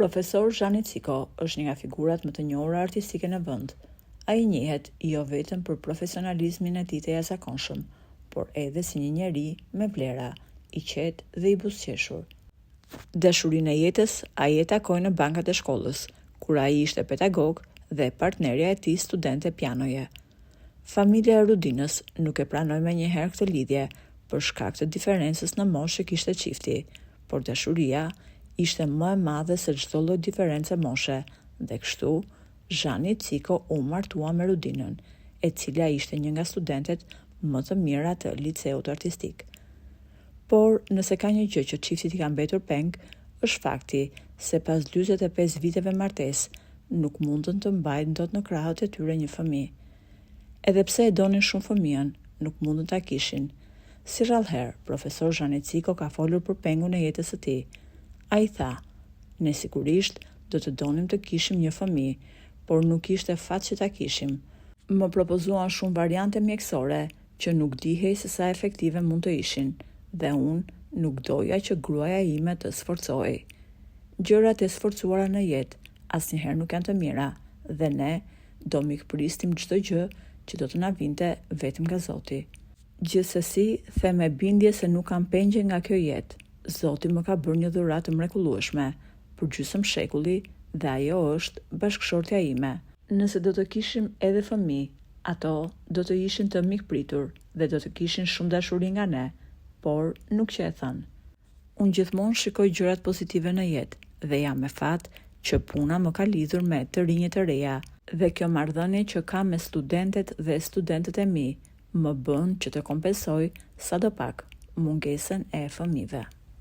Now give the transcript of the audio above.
Profesor Zhani Ciko është një nga figurat më të njohura artistike në vend. Ai njihet jo vetëm për profesionalizmin e tij të jashtëzakonshëm, por edhe si një njeri me vlera, i qetë dhe i buzëqeshur. Dashurinë e jetës ai e takoi në bankat e shkollës, kur ai ishte pedagog dhe partnerja e tij studente pianoje. Familja e Rudinës nuk e pranoi menjëherë këtë lidhje për shkak të diferencës në moshë që kishte çifti, por dashuria ishte më e madhe se çdo lloj diference moshe dhe kështu Zhani Ciko u martua me Rudinën, e cila ishte një nga studentet më të mira të liceut artistik. Por, nëse ka një gjë që çiftit i ka mbetur peng, është fakti se pas 45 viteve martesë, nuk mundën të mbajnë dot në krahët e tyre një fëmijë. Edhe pse e donin shumë fëmijën, nuk mundën ta kishin. Si rrallëherë, profesor Zhani Ciko ka folur për pengun e jetës së tij. Ai tha, Ne sigurisht do të donim të kishim një fëmijë, por nuk ishte fat që ta kishim. Më propozuan shumë variante mjekësore, që nuk dihej se sa efektive mund të ishin, dhe unë nuk doja që gruaja ime të sforcohej. Gjërat e sforcuara në jetë asnjëherë nuk janë të mira dhe ne do mikprisnim çdo gjë që do të na vinte vetëm nga Zoti. Gjithsesi, them me bindje se nuk kam pengje nga kjo jetë. Zoti më ka bërë një dhuratë të mrekullueshme për gjysëm shekulli dhe ajo është bashkëshortja ime. Nëse do të kishim edhe fëmijë, ato do të ishin të mikpritur dhe do të kishin shumë dashuri nga ne, por nuk qe e thënë. Unë gjithmonë shikoj gjërat pozitive në jetë dhe jam me fat që puna më ka lidhur me të rinj e të reja dhe kjo marrëdhënie që kam me studentet dhe studentët e mi më bën që të kompensoj sadopak mungesën e fëmijëve.